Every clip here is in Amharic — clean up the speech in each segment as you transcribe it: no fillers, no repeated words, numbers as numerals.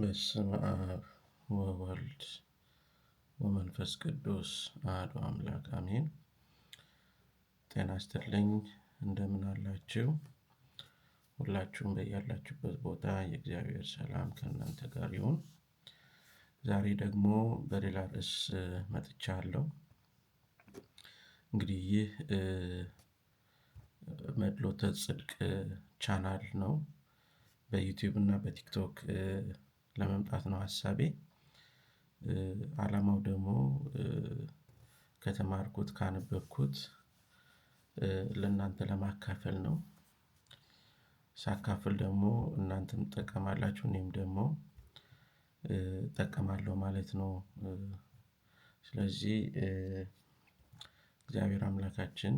በስመ አብ ወወልድ ወመንፈስ ቅዱስ አሐዱ አምላክ አሜን። ጤና ይስጥልኝ፣ እንደምን አላችሁ? ሁላችሁም በያላችሁበት ቦታ የእግዚአብሔር ሰላም ከእናንተ ጋር ይሁን። ዛሬ ደግሞ በሌላ ርዕስ መጥቻለሁ። እንግዲህ ይህ መድሎተ ጽድቅ ቻናል ነው። በዩቲዩብ እና በቲክቶክ ለመምጣት ነው ሀሳቤ። ዓላማው ደግሞ ከተማርኩት ካነበብኩት ለእናንተ ለማካፈል ነው። ሳካፍል ደግሞ እናንተም ትጠቀማላችሁ፣ እኔም ደግሞ እጠቀማለሁ ማለት ነው። ስለዚህ እግዚአብሔር አምላካችን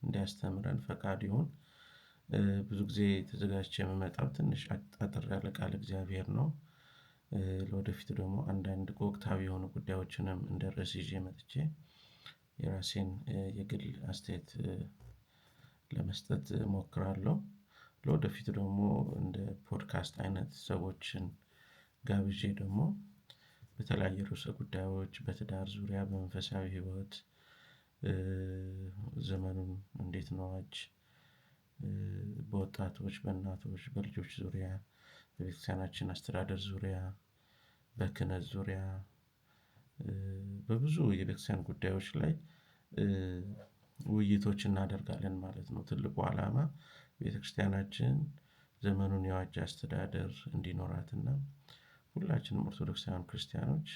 እንዲያስተምረን ፈቃድ ይሁን። ብዙ ጊዜ ተዘጋጅቼ የምመጣው ትንሽ አጠር ያለ ቃል እግዚአብሔር ነው። ለወደፊቱ ደግሞ አንዳንድ ወቅታዊ የሆኑ ጉዳዮችንም እንደ ርዕስ ይዤ መጥቼ የራሴን የግል አስተያየት ለመስጠት እሞክራለሁ። ለወደፊቱ ደግሞ እንደ ፖድካስት አይነት ሰዎችን ጋብዤ ደግሞ በተለያየ ርዕሰ ጉዳዮች በትዳር ዙሪያ፣ በመንፈሳዊ ሕይወት፣ ዘመኑን እንዴት ነዋጅ፣ በወጣቶች፣ በእናቶች፣ በልጆች ዙሪያ፣ በቤተክርስቲያናችን አስተዳደር ዙሪያ፣ በክህነት ዙሪያ፣ በብዙ የቤተክርስቲያን ጉዳዮች ላይ ውይይቶች እናደርጋለን ማለት ነው። ትልቁ ዓላማ ቤተክርስቲያናችን ዘመኑን የዋጀ አስተዳደር እንዲኖራትና ሁላችንም ኦርቶዶክሳውያን ክርስቲያኖች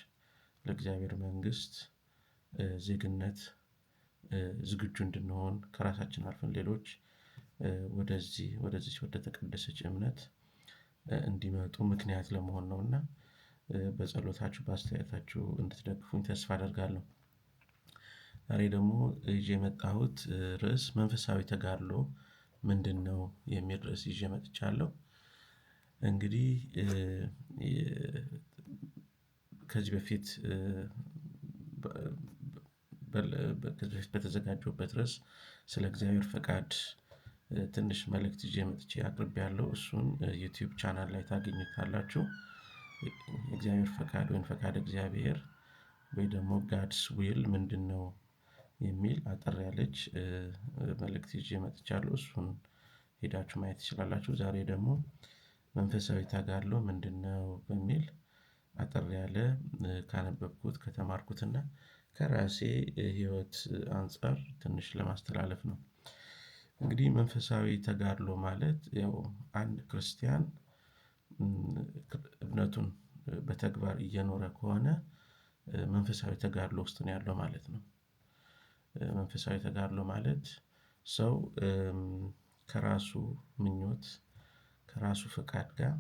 ለእግዚአብሔር መንግስት ዜግነት ዝግጁ እንድንሆን፣ ከራሳችን አልፈን ሌሎች ወደዚች ወደ ተቀደሰች እምነት እንዲመጡ ምክንያት ለመሆን ነውና በጸሎታችሁ በአስተያየታችሁ እንድትደግፉኝ ተስፋ አደርጋለሁ። ዛሬ ደግሞ ይዤ የመጣሁት ርዕስ መንፈሳዊ ተጋድሎ ምንድነው የሚል ርዕስ ይዤ መጥቻለሁ። እንግዲህ ከዚህ በፊት በተዘጋጀሁበት ርዕስ ስለ እግዚአብሔር ፈቃድ ትንሽ መልእክት ይዤ መጥቼ አቅርቤያለሁ። እሱን ዩቲዩብ ቻናል ላይ ታገኙታላችሁ። የእግዚአብሔር ፈቃድ ወይም ፈቃድ እግዚአብሔር ወይ ደግሞ God's will ምንድነው የሚል አጠር ያለች መልእክት ይዤ መጥቻለሁ። እሱን ሄዳችሁ ማየት ትችላላችሁ። ዛሬ ደግሞ መንፈሳዊ ተጋድሎ ምንድነው በሚል አጠር ያለ ካነበብኩት ከተማርኩትና ከራሴ ሕይወት አንፃር ትንሽ ለማስተላለፍ ነው። እንግዲህ መንፈሳዊ ተጋድሎ ማለት ያው አንድ ክርስቲያን እምነቱን በተግባር እየኖረ ከሆነ መንፈሳዊ ተጋድሎ ውስጥ ነው ያለው ማለት ነው። መንፈሳዊ ተጋድሎ ማለት ሰው ከራሱ ምኞት ከራሱ ፈቃድ ጋር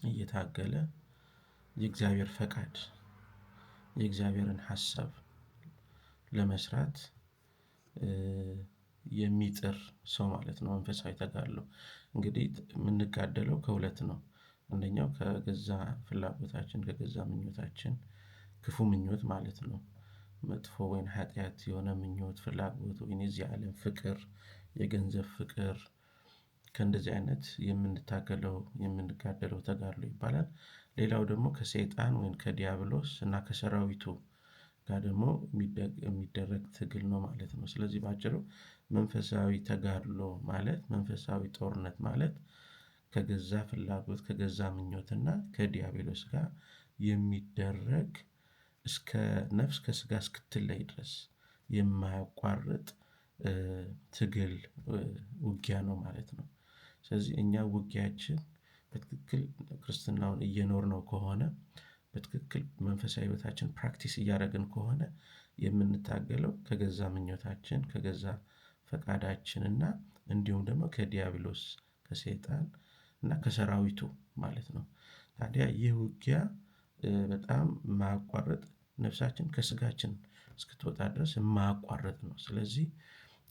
እየታገለ የእግዚአብሔር ፈቃድ የእግዚአብሔርን ሀሳብ ለመስራት የሚጥር ሰው ማለት ነው። መንፈሳዊ ተጋድሎ እንግዲህ የምንጋደለው ከሁለት ነው። አንደኛው ከገዛ ፍላጎታችን ከገዛ ምኞታችን ክፉ ምኞት ማለት ነው። መጥፎ ወይን ኃጢአት የሆነ ምኞት ፍላጎት ወይን የዚህ ዓለም ፍቅር፣ የገንዘብ ፍቅር፣ ከእንደዚህ አይነት የምንታገለው የምንጋደለው ተጋድሎ ይባላል። ሌላው ደግሞ ከሰይጣን ወይም ከዲያብሎስ እና ከሰራዊቱ ጋር ደግሞ የሚደረግ ትግል ነው ማለት ነው። ስለዚህ በአጭሩ መንፈሳዊ ተጋድሎ ማለት መንፈሳዊ ጦርነት ማለት ከገዛ ፍላጎት ከገዛ ምኞትና ከዲያብሎስ ጋር የሚደረግ እስከ ነፍስ ከስጋ እስክትለይ ድረስ የማያቋርጥ ትግል ውጊያ ነው ማለት ነው። ስለዚህ እኛ ውጊያችን በትክክል ክርስትናውን እየኖርነው ከሆነ፣ በትክክል መንፈሳዊ ሕይወታችን practice እያደረግን ከሆነ የምንታገለው ከገዛ ምኞታችን ከገዛ ፈቃዳችን እና እንዲሁም ደግሞ ከዲያብሎስ ከሰይጣን እና ከሰራዊቱ ማለት ነው። ታዲያ ይህ ውጊያ በጣም የማያቋርጥ ነፍሳችን ከስጋችን እስክትወጣ ድረስ የማያቋርጥ ነው። ስለዚህ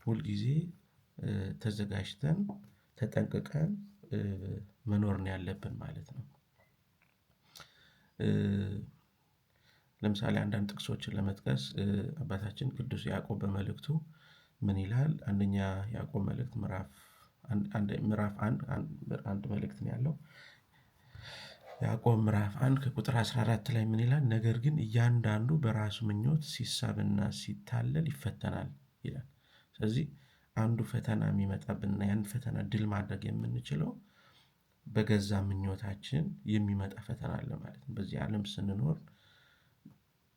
ሁልጊዜ ተዘጋጅተን ተጠንቅቀን መኖር ነው ያለብን ማለት ነው። ለምሳሌ አንዳንድ ጥቅሶችን ለመጥቀስ አባታችን ቅዱስ ያዕቆብ በመልእክቱ ምን ይላል? አንደኛ ያዕቆብ መልእክት ምዕራፍ አንድ ምዕራፍ አንድ አንድ መልእክት ነው ያለው። ያዕቆብ ምዕራፍ 1 ከቁጥር 14 ላይ ምን ይላል? ነገር ግን እያንዳንዱ በራሱ ምኞት ሲሳብና ሲታለል ይፈተናል ይላል። ስለዚህ አንዱ ፈተና የሚመጣብንና ያን ፈተና ድል ማድረግ የምንችለው በገዛ ምኞታችን የሚመጣ ፈተና አለ ማለት ነው። በዚህ ዓለም ስንኖር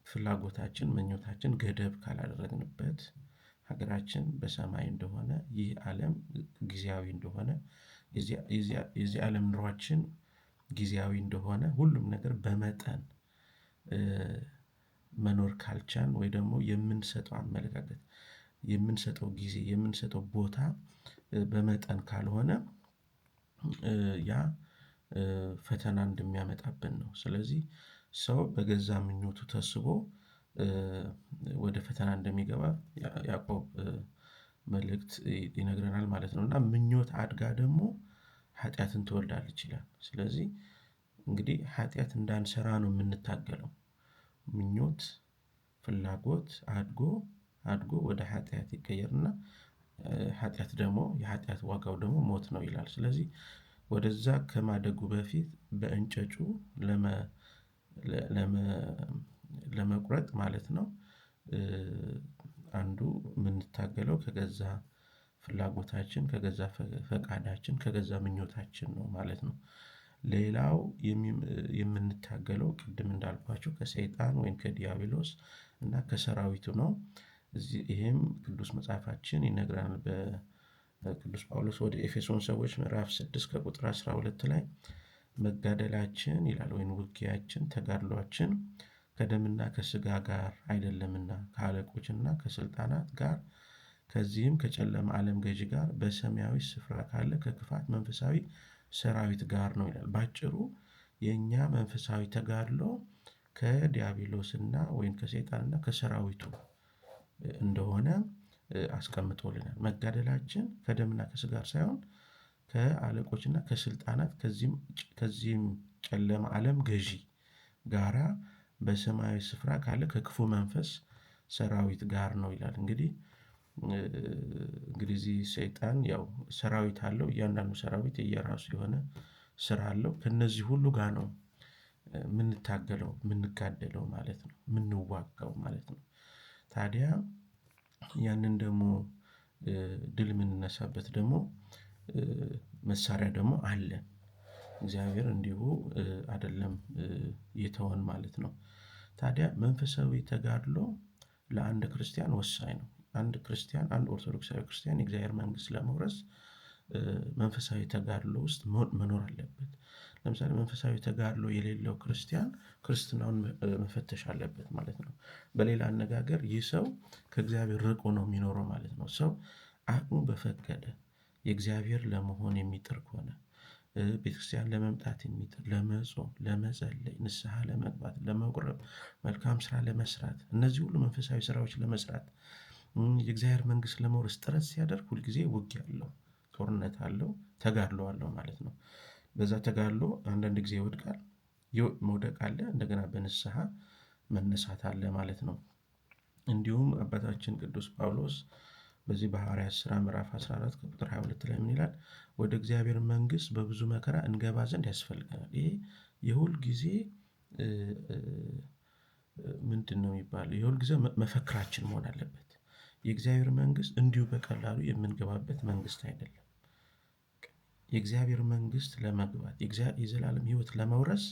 ፍላጎታችን፣ ምኞታችን ገደብ ካላደረግንበት፣ ሀገራችን በሰማይ እንደሆነ፣ ይህ ዓለም ጊዜያዊ እንደሆነ፣ የዚህ ዓለም ኑሯችን ጊዜያዊ እንደሆነ፣ ሁሉም ነገር በመጠን መኖር ካልቻን ወይ ደግሞ የምንሰጠው አመለካከት፣ የምንሰጠው ጊዜ፣ የምንሰጠው ቦታ በመጠን ካልሆነ ያ ፈተና እንደሚያመጣብን ነው። ስለዚህ ሰው በገዛ ምኞቱ ተስቦ ወደ ፈተና እንደሚገባ ያዕቆብ መልእክት ይነግረናል ማለት ነው። እና ምኞት አድጋ ደግሞ ኃጢአትን ትወልዳለች ይላል። ስለዚህ እንግዲህ ኃጢአት እንዳንሰራ ነው የምንታገለው። ምኞት፣ ፍላጎት አድጎ አድጎ ወደ ኃጢአት ይቀየርና ኃጢአት ደግሞ የኃጢአት ዋጋው ደግሞ ሞት ነው ይላል። ስለዚህ ወደዛ ከማደጉ በፊት በእንጨጩ ለመቁረጥ ማለት ነው። አንዱ የምንታገለው ከገዛ ፍላጎታችን፣ ከገዛ ፈቃዳችን፣ ከገዛ ምኞታችን ነው ማለት ነው። ሌላው የምንታገለው ቅድም እንዳልኳቸው ከሰይጣን ወይም ከዲያብሎስ እና ከሰራዊቱ ነው። ይሄም ቅዱስ መጽሐፋችን ይነግረናል። በቅዱስ ጳውሎስ ወደ ኤፌሶን ሰዎች ምዕራፍ 6 ከቁጥር 12 ላይ መጋደላችን ይላል፣ ወይም ውጊያችን፣ ተጋድሏችን ከደምና ከስጋ ጋር አይደለምና ከአለቆችና ከስልጣናት ጋር፣ ከዚህም ከጨለማ ዓለም ገዢ ጋር፣ በሰማያዊ ስፍራ ካለ ከክፋት መንፈሳዊ ሰራዊት ጋር ነው ይላል። ባጭሩ የኛ መንፈሳዊ ተጋድሎ ከዲያብሎስና ወይም ከሰይጣንና ከሰራዊቱ እንደሆነ አስቀምጦልናል። መጋደላችን ከደምና ከስጋ ሳይሆን ከአለቆችና ከስልጣናት፣ ከዚህም ጨለማ ዓለም ገዢ ጋራ፣ በሰማያዊ ስፍራ ካለ ከክፉ መንፈስ ሰራዊት ጋር ነው ይላል። እንግዲህ እዚህ ሰይጣን ያው ሰራዊት አለው። እያንዳንዱ ሰራዊት የየራሱ የሆነ ስራ አለው። ከነዚህ ሁሉ ጋር ነው የምንታገለው፣ የምንጋደለው ማለት ነው፣ የምንዋጋው ማለት ነው። ታዲያ ያንን ደግሞ ድል የምንነሳበት ደግሞ መሳሪያ ደግሞ አለ። እግዚአብሔር እንዲሁ አይደለም የተወን ማለት ነው። ታዲያ መንፈሳዊ ተጋድሎ ለአንድ ክርስቲያን ወሳኝ ነው። አንድ ክርስቲያን፣ አንድ ኦርቶዶክሳዊ ክርስቲያን የእግዚአብሔር መንግስት ለመውረስ መንፈሳዊ ተጋድሎ ውስጥ መኖር አለበት። ለምሳሌ መንፈሳዊ ተጋድሎ የሌለው ክርስቲያን ክርስትናውን መፈተሽ አለበት ማለት ነው። በሌላ አነጋገር ይህ ሰው ከእግዚአብሔር ርቆ ነው የሚኖረው ማለት ነው። ሰው አቅሙ በፈቀደ የእግዚአብሔር ለመሆን የሚጥር ከሆነ፣ ቤተክርስቲያን ለመምጣት የሚጥር፣ ለመጾም፣ ለመጸለይ፣ ንስሐ ለመግባት፣ ለመቁረብ፣ መልካም ስራ ለመስራት፣ እነዚህ ሁሉ መንፈሳዊ ስራዎች ለመስራት፣ የእግዚአብሔር መንግስት ለመውረስ ጥረት ሲያደርግ ሁልጊዜ ውጊያ አለው፣ ጦርነት አለው፣ ተጋድሎ አለው ማለት ነው። በዛ ተጋድሎ አንዳንድ ጊዜ ይወድቃል፣ መውደቅ አለ፣ እንደገና በንስሐ መነሳት አለ ማለት ነው። እንዲሁም አባታችን ቅዱስ ጳውሎስ በዚህ በሐዋርያት ሥራ ምዕራፍ 14 ከቁጥር 22 ላይ ምን ይላል? ወደ እግዚአብሔር መንግስት በብዙ መከራ እንገባ ዘንድ ያስፈልገናል። ይሄ የሁል ጊዜ ምንድን ነው የሚባለው? የሁል ጊዜ መፈክራችን መሆን አለበት። የእግዚአብሔር መንግስት እንዲሁ በቀላሉ የምንገባበት መንግስት አይደለም። የእግዚአብሔር መንግስት ለመግባት፣ የዘላለም ህይወት ለመውረስ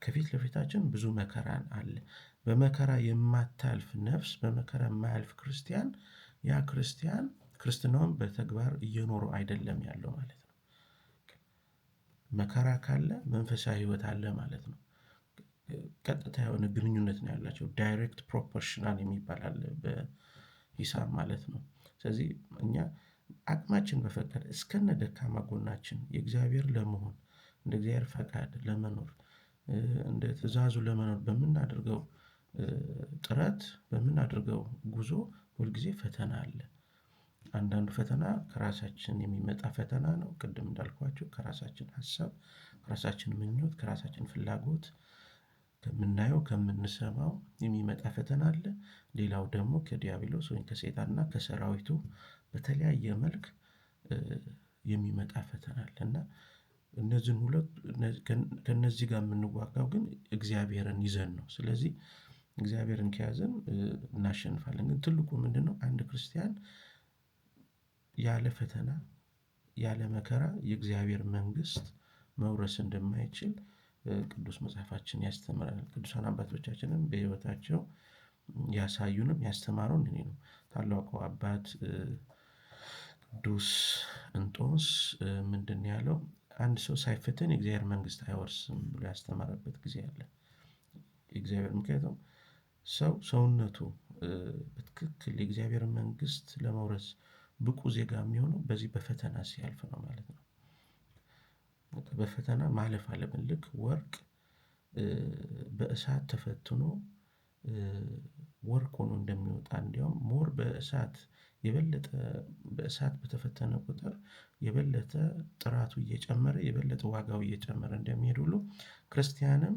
ከፊት ለፊታችን ብዙ መከራን አለ። በመከራ የማታልፍ ነፍስ፣ በመከራ የማያልፍ ክርስቲያን፣ ያ ክርስቲያን ክርስትናውን በተግባር እየኖሩ አይደለም ያለው ማለት ነው። መከራ ካለ መንፈሳዊ ህይወት አለ ማለት ነው። ቀጥታ የሆነ ግንኙነት ነው ያላቸው። Direct proportional የሚባል አለ በሂሳብ ማለት ነው። ስለዚህ እኛ አቅማችን በፈቀደ እስከነ ደካማ ጎናችን የእግዚአብሔር ለመሆን፣ እንደ እግዚአብሔር ፈቃድ ለመኖር፣ እንደ ትእዛዙ ለመኖር በምናደርገው ጥረት፣ በምናደርገው ጉዞ ሁልጊዜ ፈተና አለ። አንዳንዱ ፈተና ከራሳችን የሚመጣ ፈተና ነው። ቅድም እንዳልኳቸው ከራሳችን ሀሳብ፣ ከራሳችን ምኞት፣ ከራሳችን ፍላጎት፣ ከምናየው፣ ከምንሰማው የሚመጣ ፈተና አለ። ሌላው ደግሞ ከዲያብሎስ ወይም ከሰይጣንና ከሰራዊቱ በተለያየ መልክ የሚመጣ ፈተና አለ። እና እነዚህን ሁለት ከእነዚህ ጋር የምንዋጋው ግን እግዚአብሔርን ይዘን ነው። ስለዚህ እግዚአብሔርን ከያዘን እናሸንፋለን። ግን ትልቁ ምንድነው? አንድ ክርስቲያን ያለ ፈተና ያለ መከራ የእግዚአብሔር መንግስት መውረስ እንደማይችል ቅዱስ መጽሐፋችን ያስተምራል። ቅዱሳን አባቶቻችንም በሕይወታቸው ያሳዩንም ያስተማሩን እኔ ነው። ታላቁ አባት ቅዱስ እንጦንስ ምንድን ያለው? አንድ ሰው ሳይፈተን የእግዚአብሔር መንግስት አይወርስም ብሎ ያስተማረበት ጊዜ አለ። እግዚአብሔር ምክንያቱም ሰው ሰውነቱ በትክክል የእግዚአብሔር መንግስት ለመውረስ ብቁ ዜጋ የሚሆነው በዚህ በፈተና ሲያልፍ ነው ማለት ነው። በፈተና ማለፍ አለብን። ልክ ወርቅ በእሳት ተፈትኖ ወርቅ ሆኖ እንደሚወጣ እንዲያውም more በእሳት የበለጠ በእሳት በተፈተነ ቁጥር የበለጠ ጥራቱ እየጨመረ የበለጠ ዋጋው እየጨመረ እንደሚሄድ ሁሉ ክርስቲያንም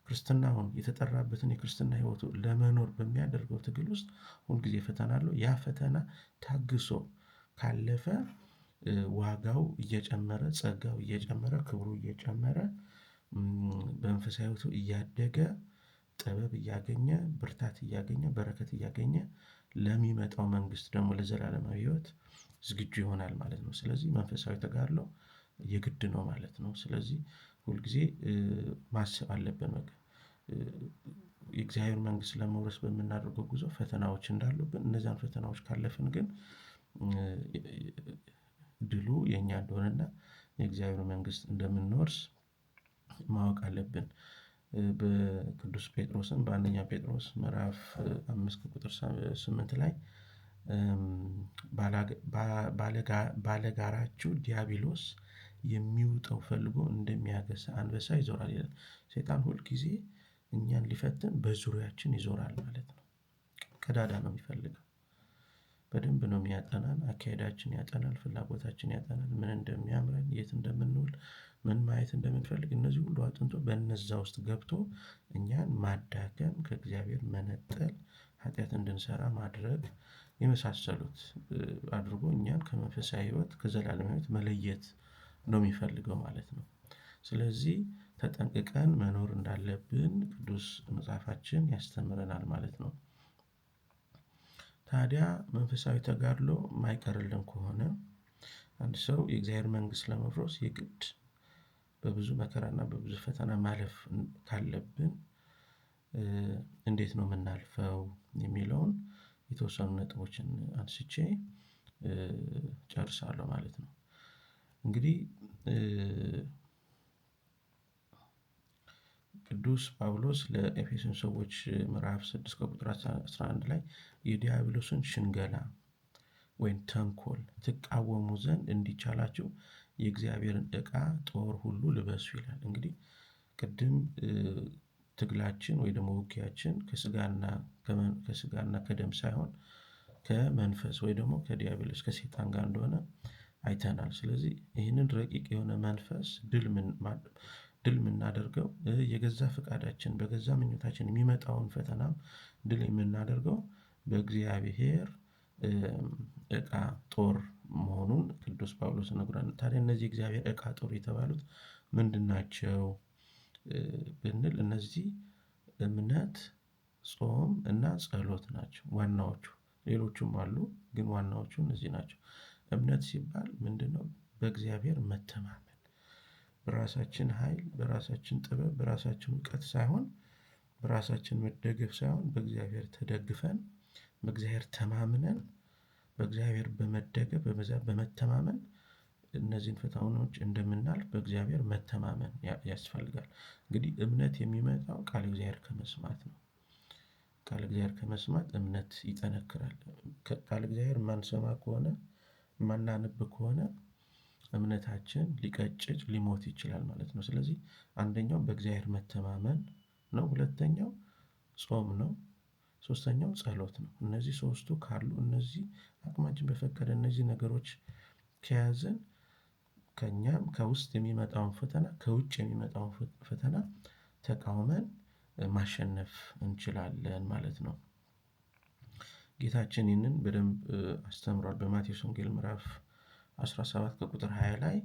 ክርስትናውን የተጠራበትን የክርስትና ሕይወቱ ለመኖር በሚያደርገው ትግል ውስጥ ሁልጊዜ ፈተና አለው። ያ ፈተና ታግሶ ካለፈ ዋጋው እየጨመረ ጸጋው እየጨመረ ክብሩ እየጨመረ በመንፈሳዊ ሕይወቱ እያደገ ጥበብ እያገኘ ብርታት እያገኘ በረከት እያገኘ ለሚመጣው መንግስት ደግሞ ለዘላለማዊ ሕይወት ዝግጁ ይሆናል ማለት ነው። ስለዚህ መንፈሳዊ ተጋድሎ የግድ ነው ማለት ነው። ስለዚህ ሁልጊዜ ማሰብ አለብን። በቃ የእግዚአብሔር መንግስት ለመውረስ በምናደርገው ጉዞ ፈተናዎች እንዳሉብን እነዚያን ፈተናዎች ካለፍን ግን ድሉ የኛ እንደሆነና የእግዚአብሔር መንግስት እንደምንወርስ ማወቅ አለብን። በቅዱስ ጴጥሮስም በአንደኛ ጴጥሮስ ምዕራፍ 5 ቁጥር 8 ላይ ባለጋራችሁ ዲያብሎስ የሚውጠው ፈልጎ እንደሚያገሳ አንበሳ ይዞራል ይላል። ሰይጣን ሁል ጊዜ እኛን ሊፈትን በዙሪያችን ይዞራል ማለት ነው። ቀዳዳ ነው የሚፈልገው። በደንብ ነው የሚያጠናን። አካሄዳችን ያጠናል፣ ፍላጎታችን ያጠናል፣ ምን እንደሚያምረን፣ የት እንደምንውል፣ ምን ማየት እንደምንፈልግ እነዚህ ሁሉ አጥንቶ በእነዛ ውስጥ ገብቶ እኛን ማዳከም፣ ከእግዚአብሔር መነጠል፣ ኃጢአት እንድንሰራ ማድረግ የመሳሰሉት አድርጎ እኛን ከመንፈሳዊ ሕይወት ከዘላለም ሕይወት መለየት ነው የሚፈልገው ማለት ነው። ስለዚህ ተጠንቅቀን መኖር እንዳለብን ቅዱስ መጽሐፋችን ያስተምረናል ማለት ነው። ታዲያ መንፈሳዊ ተጋድሎ ማይቀርልን ከሆነ አንድ ሰው የእግዚአብሔር መንግስት ለመውረስ የግድ በብዙ መከራና በብዙ ፈተና ማለፍ ካለብን እንዴት ነው የምናልፈው የሚለውን የተወሰኑ ነጥቦችን አንስቼ ጨርሳለሁ ማለት ነው። እንግዲህ ቅዱስ ጳውሎስ ለኤፌሶን ሰዎች ምዕራፍ 6 ቁጥር 11 ላይ የዲያብሎስን ሽንገላ ወይም ተንኮል ትቃወሙ ዘንድ እንዲቻላችሁ የእግዚአብሔርን ዕቃ ጦር ሁሉ ልበሱ ይላል። እንግዲህ ቅድም ትግላችን ወይ ደግሞ ውጊያችን ከስጋና ከደም ሳይሆን ከመንፈስ ወይ ደግሞ ከዲያብሎስ ከሰይጣን ጋር እንደሆነ አይተናል። ስለዚህ ይህንን ረቂቅ የሆነ መንፈስ ድል የምናደርገው የገዛ ፈቃዳችን በገዛ ምኞታችን የሚመጣውን ፈተናም ድል የምናደርገው በእግዚአብሔር ዕቃ ጦር መሆኑን ቅዱስ ጳውሎስ ነግሮናል። ታዲያ እነዚህ እግዚአብሔር ዕቃ ጦር የተባሉት ምንድን ናቸው ብንል እነዚህ እምነት፣ ጾም እና ጸሎት ናቸው ዋናዎቹ። ሌሎቹም አሉ፣ ግን ዋናዎቹ እነዚህ ናቸው። እምነት ሲባል ምንድነው? በእግዚአብሔር መተማመን፣ በራሳችን ኃይል፣ በራሳችን ጥበብ፣ በራሳችን እውቀት ሳይሆን፣ በራሳችን መደገፍ ሳይሆን በእግዚአብሔር ተደግፈን፣ በእግዚአብሔር ተማምነን፣ በእግዚአብሔር በመደገፍ በመዛ በመተማመን እነዚህን ፈተናዎች እንደምናልፍ በእግዚአብሔር መተማመን ያስፈልጋል። እንግዲህ እምነት የሚመጣው ቃል እግዚአብሔር ከመስማት ነው። ቃል እግዚአብሔር ከመስማት እምነት ይጠነክራል። ቃል እግዚአብሔር የማንሰማ ከሆነ፣ የማናነብ ከሆነ እምነታችን ሊቀጭጭ ሊሞት ይችላል ማለት ነው። ስለዚህ አንደኛው በእግዚአብሔር መተማመን ነው። ሁለተኛው ጾም ነው። ሶስተኛው ጸሎት ነው። እነዚህ ሶስቱ ካሉ፣ እነዚህ አቅማችን በፈቀደ እነዚህ ነገሮች ከያዝን ከኛም ከውስጥ የሚመጣውን ፈተና ከውጭ የሚመጣውን ፈተና ተቃውመን ማሸነፍ እንችላለን ማለት ነው። ጌታችን ይህንን በደንብ አስተምሯል። በማቴዎስ ወንጌል ምዕራፍ 17 ከቁጥር 20 ላይ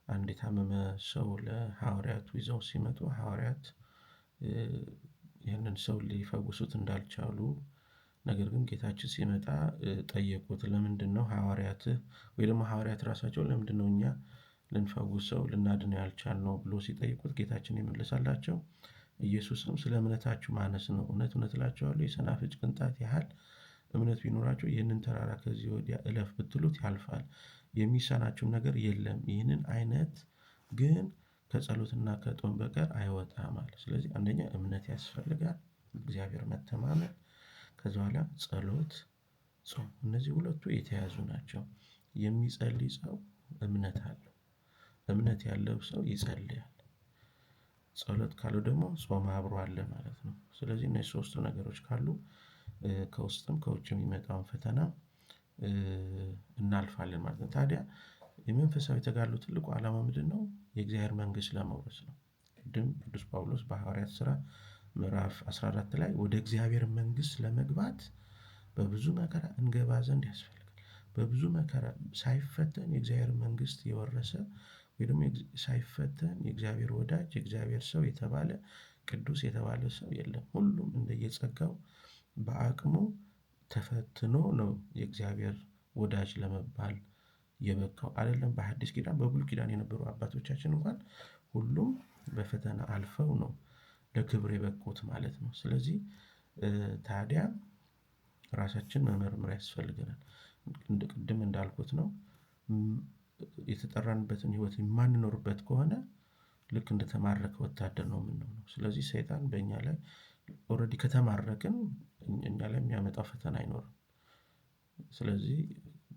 አንድ የታመመ ሰው ለሐዋርያቱ ይዘው ሲመጡ ሐዋርያት ይህንን ሰው ሊፈውሱት እንዳልቻሉ፣ ነገር ግን ጌታችን ሲመጣ ጠየቁት። ለምንድነው ሐዋርያትህ ወይ ደግሞ ሐዋርያት ራሳቸው ለምንድነው እኛ ልንፈውሰው ልናድነው ያልቻልነው ብሎ ሲጠይቁት ጌታችን የመለሰላቸው ኢየሱስም ስለ እምነታችሁ ማነስ ነው። እውነት እውነት እላችኋለሁ የሰናፍጭ ቅንጣት ያህል እምነት ቢኖራችሁ ይህንን ተራራ ከዚህ ወዲያ እለፍ ብትሉት ያልፋል፣ የሚሳናችሁም ነገር የለም። ይህንን አይነት ግን ከጸሎትና ከጦም በቀር አይወጣም አለ። ስለዚህ አንደኛ እምነት ያስፈልጋል፣ እግዚአብሔር መተማመን፣ ከዛ በኋላ ጸሎት፣ ጾም። እነዚህ ሁለቱ የተያዙ ናቸው። የሚጸልይ ሰው እምነት አለው። እምነት ያለው ሰው ይጸልያል። ጸሎት ካለው ደግሞ ጾም አብሮ አለ ማለት ነው። ስለዚህ እነዚህ ሶስቱ ነገሮች ካሉ ከውስጥም ከውጭ የሚመጣውን ፈተና እናልፋለን ማለት ነው። ታዲያ የመንፈሳዊ ተጋድሎ ትልቁ ዓላማ ምንድነው? የእግዚአብሔር መንግስት ለመውረስ ነው። ቅድም ቅዱስ ጳውሎስ በሐዋርያት ሥራ ምዕራፍ 14 ላይ ወደ እግዚአብሔር መንግስት ለመግባት በብዙ መከራ እንገባ ዘንድ ያስፈልጋል። በብዙ መከራ ሳይፈተን የእግዚአብሔር መንግስት የወረሰ ወይ ደግሞ ሳይፈተን የእግዚአብሔር ወዳጅ የእግዚአብሔር ሰው የተባለ ቅዱስ የተባለ ሰው የለም። ሁሉም እንደየጸጋው በአቅሙ ተፈትኖ ነው የእግዚአብሔር ወዳጅ ለመባል የበቃው። አይደለም በሐዲስ ኪዳን፣ በብሉይ ኪዳን የነበሩ አባቶቻችን እንኳን ሁሉም በፈተና አልፈው ነው ለክብር የበቁት ማለት ነው። ስለዚህ ታዲያ ራሳችን መመርመር ያስፈልገናል። ቅድም እንዳልኩት ነው፣ የተጠራንበትን ህይወት የማንኖርበት ከሆነ ልክ እንደተማረከ ወታደር ነው የምንሆነው። ስለዚህ ሰይጣን በእኛ ላይ already ከተማረክን እኛ ላይ የሚያመጣው ፈተና አይኖርም። ስለዚህ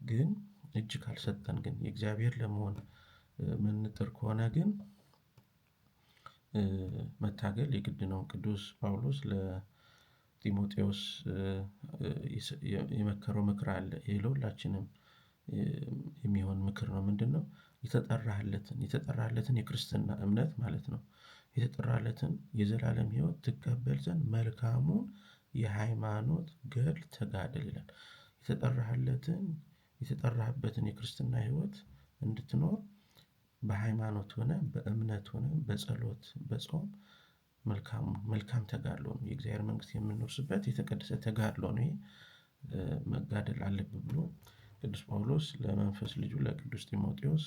ግን እጅ ካልሰጠን ግን የእግዚአብሔር ለመሆን ምንጥር ከሆነ ግን መታገል የግድ ነው። ቅዱስ ጳውሎስ ለጢሞቴዎስ የመከረው ምክር አለ። ይሄ ለሁላችንም የሚሆን ምክር ነው። ምንድነው? የተጠራህለትን የክርስትና እምነት ማለት ነው። የተጠራህለትን የዘላለም ህይወት ትቀበል ዘንድ መልካሙን የሃይማኖት ገድል ተጋደል ይላል። የተጠራህበትን የክርስትና ህይወት እንድትኖር በሃይማኖት ሆነ በእምነት ሆነ በጸሎት በጾም መልካም ተጋድሎ ነው። የእግዚአብሔር መንግስት የምንወርስበት የተቀደሰ ተጋድሎ ነው። ይሄ መጋደል አለብን ብሎ ቅዱስ ጳውሎስ ለመንፈስ ልጁ ለቅዱስ ጢሞቴዎስ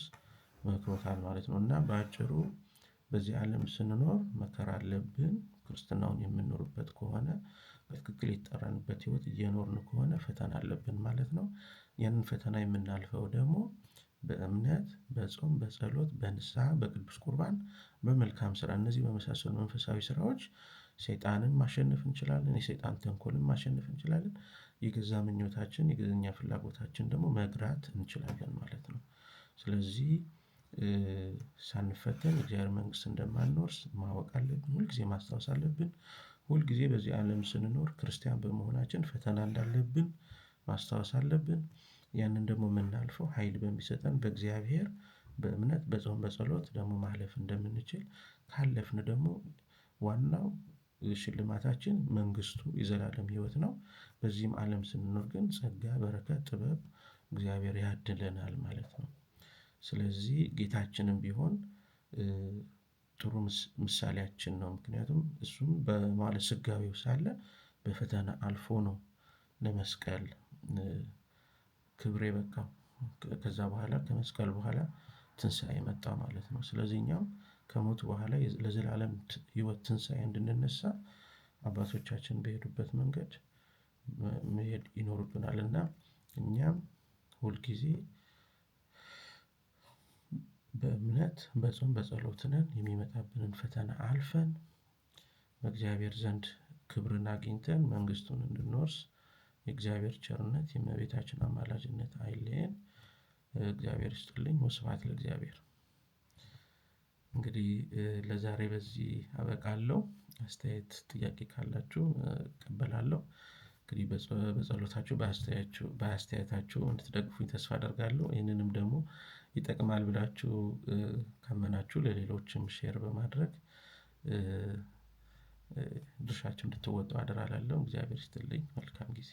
መክሮታል ማለት ነው። እና በአጭሩ በዚህ ዓለም ስንኖር መከራ አለብን። ክርስትናውን የምንኖርበት ከሆነ በትክክል የተጠራንበት ህይወት እየኖርን ከሆነ ፈተና አለብን ማለት ነው። ያንን ፈተና የምናልፈው ደግሞ በእምነት፣ በጾም፣ በጸሎት፣ በንስሐ፣ በቅዱስ ቁርባን፣ በመልካም ስራ፣ እነዚህ በመሳሰሉ መንፈሳዊ ስራዎች ሰይጣንን ማሸነፍ እንችላለን። የሰይጣን ተንኮልን ማሸነፍ እንችላለን። የገዛ ምኞታችን የገዛ ፍላጎታችን ደግሞ መግራት እንችላለን ማለት ነው። ስለዚህ ሳንፈተን የእግዚአብሔር መንግስት እንደማንወርስ ማወቅ አለብን። ሁልጊዜ ማስታወስ አለብን። ሁልጊዜ በዚህ ዓለም ስንኖር ክርስቲያን በመሆናችን ፈተና እንዳለብን ማስታወስ አለብን። ያንን ደግሞ የምናልፈው ኃይል በሚሰጠን በእግዚአብሔር በእምነት በጾም በጸሎት ደግሞ ማለፍ እንደምንችል፣ ካለፍን ደግሞ ዋናው ሽልማታችን መንግስቱ የዘላለም ህይወት ነው። በዚህም ዓለም ስንኖር ግን ጸጋ፣ በረከት፣ ጥበብ እግዚአብሔር ያድለናል ማለት ነው። ስለዚህ ጌታችንም ቢሆን ጥሩ ምሳሌያችን ነው። ምክንያቱም እሱም በመዋዕለ ሥጋዌው ሳለ በፈተና አልፎ ነው ለመስቀል ክብር የበቃው። ከዛ በኋላ ከመስቀል በኋላ ትንሳኤ መጣ ማለት ነው። ስለዚህ እኛም ከሞት በኋላ ለዘላለም ህይወት ትንሳኤ እንድንነሳ አባቶቻችን በሄዱበት መንገድ መሄድ ይኖርብናልና እኛም ሁልጊዜ በእምነት በጾም በጸሎት ነን የሚመጣብንን ፈተና አልፈን በእግዚአብሔር ዘንድ ክብርን አግኝተን መንግስቱን እንድንወርስ የእግዚአብሔር ቸርነት የእመቤታችን አማላጅነት አይለየን። እግዚአብሔር ይስጥልኝ። ወስብሐት ለእግዚአብሔር። እንግዲህ ለዛሬ በዚህ አበቃለሁ። አስተያየት ጥያቄ ካላችሁ እቀበላለሁ። እንግዲህ በጸሎታችሁ በአስተያየታችሁ እንድትደግፉኝ ተስፋ አደርጋለሁ። ይህንንም ደግሞ ይጠቅማል ብላችሁ ካመናችሁ ለሌሎችም share በማድረግ ድርሻችሁ እንድትወጡ አደራ እላለሁ። እግዚአብሔር ይስጥልኝ። መልካም ጊዜ።